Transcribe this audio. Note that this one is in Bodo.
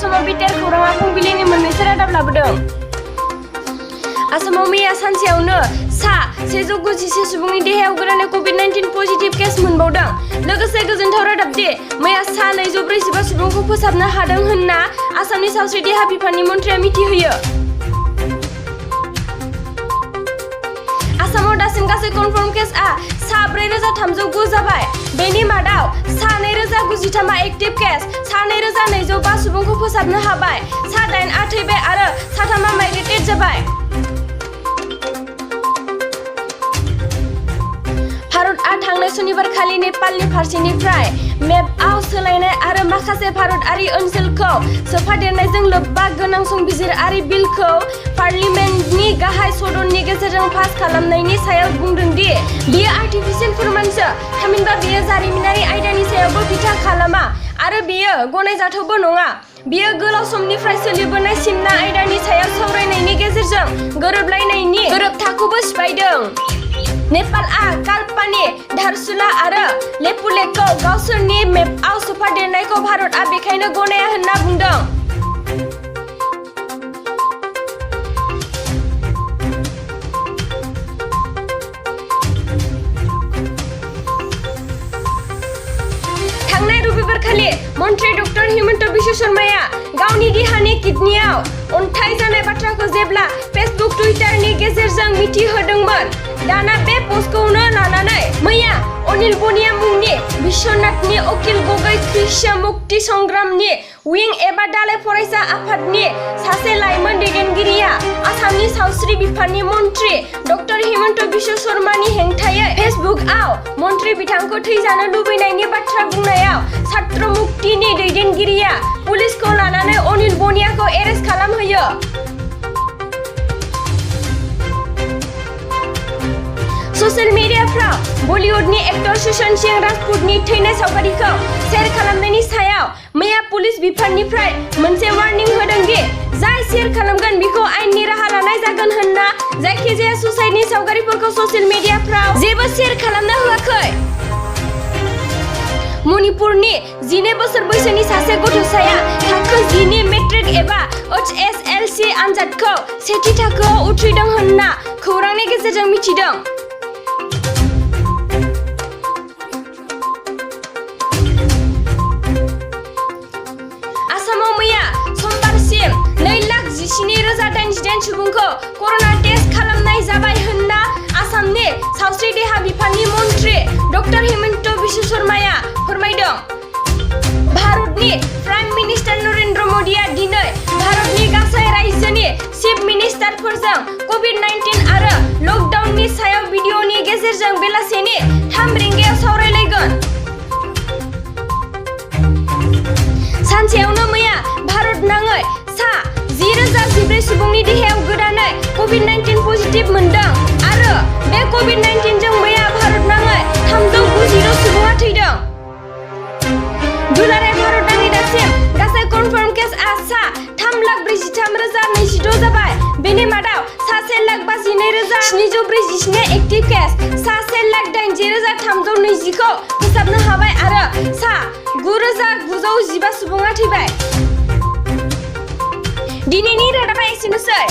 समाव BTR खौराङा फुंबिलिनि मोननैसो रादाब लाबोदों। आसामाव मैया सानसेयावनो सा 194 सुबुंनि देहायाव गोदानै COVID-19 पजिटिभ केस मोनबावदों। लोगोसे गोजोनथाव रादाब दि मैया सा 245 सुबुंखौ फोसाबनो हादों होनना आसामनि सावस्रि देहा बिफाननि मन्थ्रिया मिथिहोयो। आसामाव दासिम गासै कनफार्म केसआ सा 4309 जाबाय। बेनि मादाव सा 2093 एक्टिभ केस, सा 2205 सुबुंखौ फोसाबनो हाबाय, सा 8 थैबाय आरो सा 3 माइग्रेटेड जाबाय। भारतआ थांनाय सनिबारखालि नेपालनि फारसेनिफ्राय मेपआव सोलायनाय आरो माखासे भारतारि ओनसोलखौ सोफादेरनायजों लोब्बा गोनां संबिजिरारि बिलखौ पार्लिमेन्टनि गाहाय सदननि गेजेरजों पास खालामनायनि सायाव बुंदों दि बेयो आर्टिफिशियेल फोरमानसो, थामहिनबा बेयो जारिमिनारि आयदानि सायावबो बिथा खालामा आरो बेयो गनायजाथावबो नङा। बेयो गोलाव समनिफ्राय सोलिबोनाय सिमना आयदानि सायाव सावरायनायनि गेजेरजों गोरोबलायनायनि गोरोबथाखौबो सिफायदों। नेपालआ काल्पानि, धारचुला आरो लेपुलेखौ गावसोरनि मेपआव सोफादेरनायखौ भारतआ बेखायनो गनाया होनना बुंदों। थांनाय रबिबारखालि मन्त्रि डक्टर हिमन्त बिश्व शर्माया गावनि देहानि किडनियाव अन्थाइ जानाय बाथ्राखौ जेब्ला फेसबुक टुइटारनि गेजेरजों मिथिहोदोंमोन। दाना बे पस्टखौनो लानानै मैया अनिल बनिया मुंनि बिश्वनाथनि अखिल गगৈ कृष्ण मुक्ति संग्रामनि विं एबा दालाय फरायसा आफादनि सासे लाइमोन दैदेनगिरिया आसामनि सावस्रि बिफाननि मन्त्रि डक्टर हिमन्त बिश्व शर्मानि हेंथायै फेसबुकआव मन्त्रि बिथांखौ थैजानो लुबैनायनि बाथ्रा बुंनायाव छात्र मुक्तिनि दैदेनगिरिया पुलिसखौ लानानै अनिल बनियाखौ एरेस्ट खालामहोयो। ससियेल मिडियाफ्राव बलिउडनि एक्टर सुशांत सिंह राजपुतनि थैनाय सावगारिखौ शेयार खालामनायनि सायाव मैया पुलिस बिफाननिफ्राय मोनसे वार्निं होदों दि जाय शेयार खालामगोन बिखौ आयेननि राहा लानाय जागोन होनना जायखिजाया सुसाइडनि सावगारिफोरखौ ससियेल मिडियाफ्राव जेबो शेयार खालामना होआखै। मणिपुरनि 12 बोसोर बैसोनि सासे गथ'साया थाखो 10 नि मेट्रिक एबा HSLC आनजादखौ सेथि थाखोआव उथ्रिदों होनना खौरांनि गेजेरजों मिथिदों। आसामाव मैया समबारसिम 2,17,088 सुबुंखौ कर'ना टेस्ट खालामनाय जाबाय होनना आसामनि सावस्रि देहा बिफाननि मन्त्रि डक्टर हिमन्त बिश्व शर्माया फोरमायदों। भारतनि प्राइम मिनिस्टार नरेन्द्र मदिया दिनै भारतनि गासै रायजोनि चिफ मिनिस्टारफोरजों COVID-19 आरो लकडाउननि सायाव भिडिअनि गेजेरजों बेलासिनि 3 रिंगायाव सावरायलायगोन। सानसेयावनो मैया भारत नाङै सा 10,014 सुबुंनि देहायाव गोदानै COVID-19 पजिटिभ मोनदों आरो बे COVID-19 जों मैया भारत नाङै 390 सुबुङा थैदों। दुलाराय भारत नाङै दासिम गासै कनफार्म केसआ सा 3,43,026 जाबाय। बेनि मादाव सा 1,52,747 एक्टिभ केस, सा 1,80,320 खौ फोसाबनो हाबाय आरो सा 9,915 सुबुङा थैबाय। दिनैनि रादाबा एसेनोसै।